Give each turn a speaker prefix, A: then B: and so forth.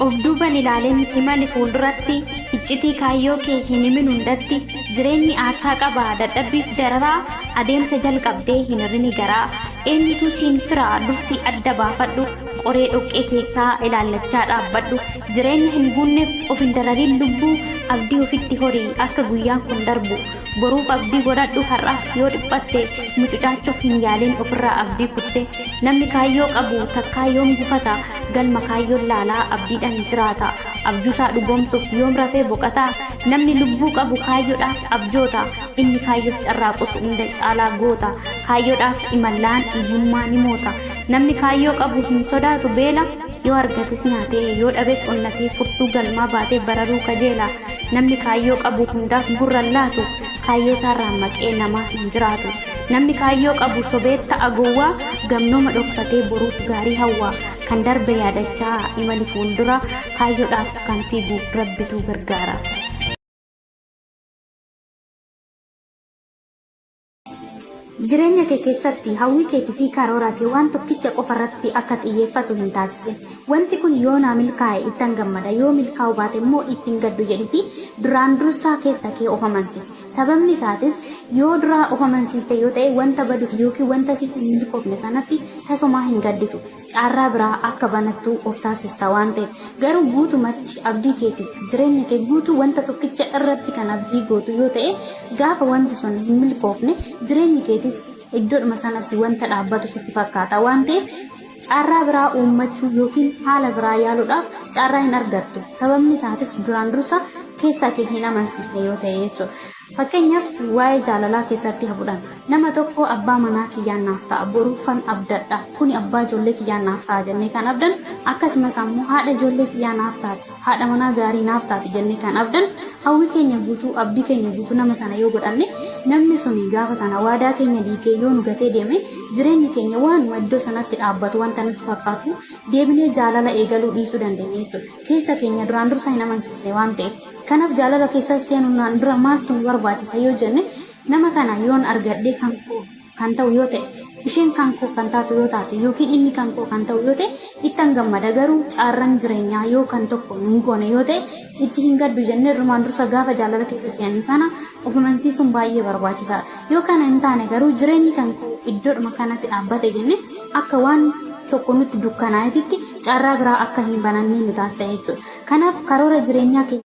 A: Of duuba hin ilaalin imali fuulduratti, iccitii kaayyoo kee hin himin hundatti, jireenyi aarsaa qaba dadhabbiif dararaa, adeemsa jalqabdee hin hirrini garaa. Eenyutu siin firaa dursii adda baafadhu, qoree dhoqqee keessaa ilaallachaa dhaabbadhu. Jireenya hin guunneef of hin dararin lubbuu, abdii ofitti hori akka guyyaan kun darbu. Boruuf abdii godhadhu har'aaf yoo dhiphatte, mucucaachuuf hin yaalin ofirraa abdii kutte. Namni kaayyoo qabu takkaa yoom gufata, galma kaayyoon laalaa abdiidhaan jiraata. Abjuusaa dhugoomsuuf yoom rafee boqata, namni lubbuu qabu kaayyoodhaaf abjoota. Inni kaayyoof carraaqus hunda caalaa goota. Kaayyoodhaaf imallaan hiyyummaa ni moota. Namni kaayyoo qabu hin sodaatu beela, yoo argates nyaatee yoo dhabes onnatee furtuu galmaa baatee bararuu kajeela. Namni kaayyoo qabu hundaaf gurra hin laatu, kaayyoo isaarraa maqee namaaf hin jiraatu. Namni kaayyoo qabu sobee ta'a gowwaa, gamnooma dhokfatee boruuf gaarii hawwa. Kan darbe yaadachaa imali fuuldura, kaayyoodhaaf kan fiigu Rabbitu gargaara. Jireenya kee keessatti hawwii keetii fi karoora kee waan tokkicha qofa irratti akka xiyyeeffatu hin taasisin. Wanti kun yoo naa milkaa'e ittan gammada, yoo milkaa'uu baate immoo itti hin gaddu jedhitii duraan dursaa keessa kee of amansiisi. Sababni isaatis yoo duraa of amansiiste yoo ta'e wanta badus yookiin wanta siif hin milkoofne sanatti tasumaa hin gadditu. Carraa biraa akka banattu of taasista waan ta'eef. Garuu guutumatti abdii keetiif jireenya kee guutuu wanta tokkicha irratti kan abdii gootu yoo ta'e gaafa wanti sun hin milkoofne jireenyi keetis iddoodhuma sanatti wanta dhaabbatu sitti fakkaata waan ta'eef carraa biraa uummachuu yookiin haala biraa yaaluudhaaf carraa hin argattu. Sababni isaatis duraan dursa keessa kee hin amansiisne yoo ta'e jechuudha. Fakkeenyaaf waa'ee jaalalaa keessatti haa fudhannu. Nama tokko abbaa manaa kiyyaan naaf ta'a, boruufan abdadha, kuni abbaa ijoollee kiyyaa naaf ta'a jennee kan abdannu, akkasumas ammoo haadha ijoollee kiyyaa naaf taati, haadha manaa gaarii naaf taati jennee kan abdannu, hawwii keenya guutuu, abdii keenya guutuu nama sana yoo godhanne, namni suni gaafa sana waadaa keenya diigee yoo nu gatee deeme, jireenyi keenya waanuma iddoo sanatti dhaabbatu wanta nutti fakkaatu deebinee jaalala eegaluu dhiisuu dandeenya jechuudha. Keessa keenya duraan dursa hin amansiisne waan ta'eef. Kanaaf jaalala keessa seenuunaan dura maaltu nu barbaachisa yoo jenne, nama kana yoon argadhee kan koo kan ta'u yoo ta'e, isheen kan koo kan taatu yoo taate yookiin inni kan koo kan ta'u yoo ta'e ittan gammada, garuu caarran jireenyaa yoo kan tokko nun goone yoo ta'e itti hin gaddu jennee durumaan dursa gaafa jaalala keessa seennu sana of amansiisuun baay'ee barbaachisaadha. Yoo kana hin taane garuu jireenyi kan koo iddoodhuma kanatti dhaabbate jennee akka waan tokko nutti dukkanaa'eetitti carraa biraa akka hin banannee nu taasisa jechuudha. Kanaaf karoora jireenyaa keenya.